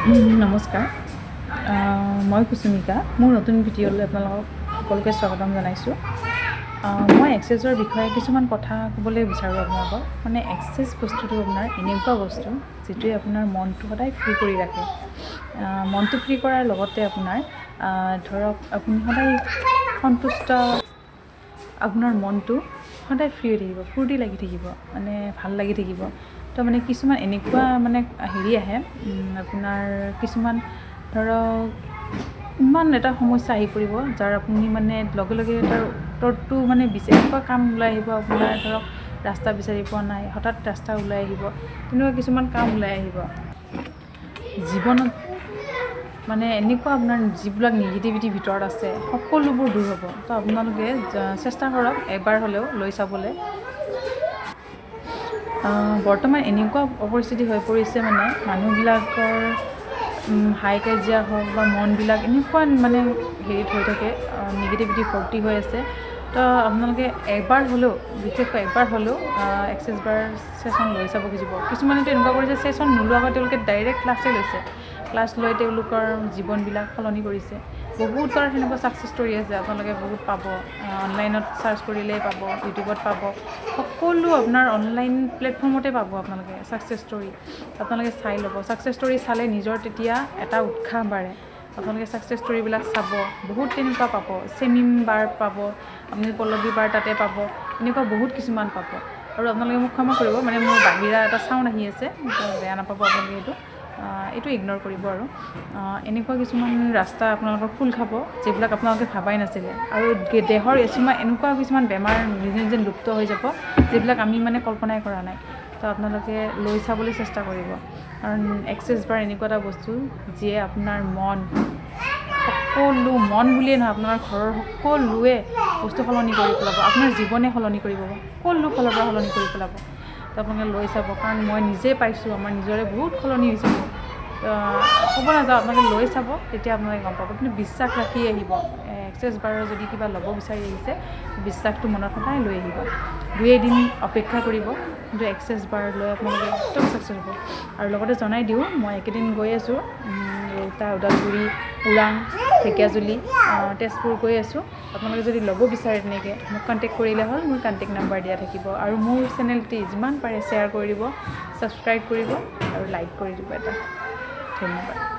নমস্কাৰ, মই কুচুমিকা। মোৰ নতুন ভিডিঅ'লৈ আপোনালোকক সকলোকে স্বাগতম জনাইছোঁ। মই এক্সেছৰ বিষয়ে কিছুমান কথা ক'বলৈ বিচাৰোঁ আপোনালোকক। মানে এক্সেছ বস্তুটো আপোনাৰ এনেকুৱা বস্তু, যিটোৱে আপোনাৰ মনটো সদায় ফ্ৰী কৰি ৰাখে। মনটো ফ্ৰী কৰাৰ লগতে আপোনাৰ ধৰক আপুনি সদায় সন্তুষ্ট, আপোনাৰ মনটো সদায় ফ্ৰী হৈ থাকিব, ফূৰ্তি লাগি থাকিব, মানে ভাল লাগি থাকিব। তো মানে কিছুমান এনেকুৱা মানে হেৰি আহে, আপোনাৰ কিছুমান ধৰক ইমান এটা সমস্যা আহি পৰিব, যাৰ আপুনি মানে লগে লগে তাৰ উত্তৰটো মানে এনেকুৱা কাম ওলাই আহিব। আপোনাৰ ধৰক ৰাস্তা বিচাৰি পোৱা নাই, হঠাৎ ৰাস্তা ওলাই আহিব। তেনেকুৱা কিছুমান কাম ওলাই আহিব জীৱনত। মানে এনেকুৱা আপোনাৰ যিবিলাক নিগেটিভিটি ভিতৰত আছে, সকলোবোৰ দূৰ হ'ব। তো আপোনালোকে চেষ্টা কৰক এবাৰ হ'লেও লৈ চাবলৈ। বৰ্তমান এনেকুৱা পৰিস্থিতি হৈ পৰিছে, মানে মানুহবিলাকৰ হাই কাজিয়া হওক বা মনবিলাক এনেকুৱা মানে হেৰিত হৈ থাকে, নিগেটিভিটি ভৰ্তি হৈ আছে। তো আপোনালোকে এবাৰ হ'লেও, বিশেষকৈ এবাৰ হ'লেও এক্সেছ বাৰ ছেশ্যন লৈ চাব খুজিব। কিছুমানেতো এনেকুৱা কৰিছে, ছেশ্যন নোলোৱাকৈ তেওঁলোকে ডাইৰেক্ট ক্লাছেই লৈছে। ক্লাছ লৈ তেওঁলোকৰ জীৱনবিলাক সলনি কৰিছে। বহুতৰ সেনেকুৱা ছাকচেছ ষ্টৰি আছে। আপোনালোকে বহুত পাব, অনলাইনত চাৰ্চ কৰিলেই পাব, ইউটিউবত পাব, সকলো আপোনাৰ অনলাইন প্লেটফৰ্মতে পাব আপোনালোকে ছাকচেছ ষ্টৰি। আপোনালোকে চাই ল'ব। ছাকচেছ ষ্টৰি চালে নিজৰ তেতিয়া এটা উৎসাহ বাঢ়ে। আপোনালোকে ছাকচেছ ষ্টৰিবিলাক চাব, বহুত তেনেকুৱা পাব। চেমিম বাৰ পাব আপুনি, পল্লৱী বাৰ তাতে পাব, এনেকুৱা বহুত কিছুমান পাব। আৰু আপোনালোকে মোক ক্ষমা কৰিব, মানে মোৰ বাহিৰা এটা চাউণ্ড আহি আছে, তো বেয়া নাপাব আপোনালোকে, এইটো ইগন'ৰ কৰিব। আৰু এনেকুৱা কিছুমান ৰাস্তা আপোনালোকৰ খোল খাব, যিবিলাক আপোনালোকে ভাবাই নাছিলে। আৰু দেহৰ কিছুমান এনেকুৱা কিছুমান বেমাৰ নিজে নিজে লুপ্ত হৈ যাব, যিবিলাক আমি মানে কল্পনাই কৰা নাই। তো আপোনালোকে লৈ চাবলৈ চেষ্টা কৰিব, কাৰণ এক্সেছ বাৰ এনেকুৱা এটা বস্তু, যিয়ে আপোনাৰ মন, সকলো মন বুলিয়ে নহয়, আপোনাৰ ঘৰৰ সকলোৱে বস্তু সলনি কৰি পেলাব, আপোনাৰ জীৱনে সলনি কৰিব, সকলো ফালৰ পৰা সলনি কৰি পেলাব। তো আপোনালোকে লৈ চাব, কাৰণ মই নিজে পাইছোঁ, আমাৰ নিজৰে বহুত সলনি হৈছে মোৰ। তো ক'ব নাযাওঁ, আপোনালোকে লৈ চাব, তেতিয়া আপোনালোকে গম পাব। কিন্তু বিশ্বাস ৰাখি আহিব। এক্সেছ বাৰৰ যদি কিবা ল'ব বিচাৰি আহিছে, বিশ্বাসটো মনত সদায় লৈ আহিব। দুই এদিন অপেক্ষা কৰিব, কিন্তু এক্সেছ বাৰ লৈ আপোনালোকে একদম ছাকচেছ হ'ব। আৰু লগতে জনাই দিওঁ, মই এইকেইদিন গৈ আছোঁ ৰৌতা, ওদালগুৰি, ওৰাং, ঢেকীয়াজুলি, তেজপুৰ গৈ আছোঁ। আপোনালোকে যদি ল'ব বিচাৰে, তেনেকৈ মোক কণ্টেক্ট কৰিলে হ'ল। মোৰ কণ্টেক্ট নাম্বাৰ দিয়া থাকিব। আৰু মোৰ চেনেলটি যিমান পাৰে শ্বেয়াৰ কৰি দিব, ছাবস্ক্ৰাইব কৰিব আৰু লাইক কৰি দিব এটা। ধন্যবাদ।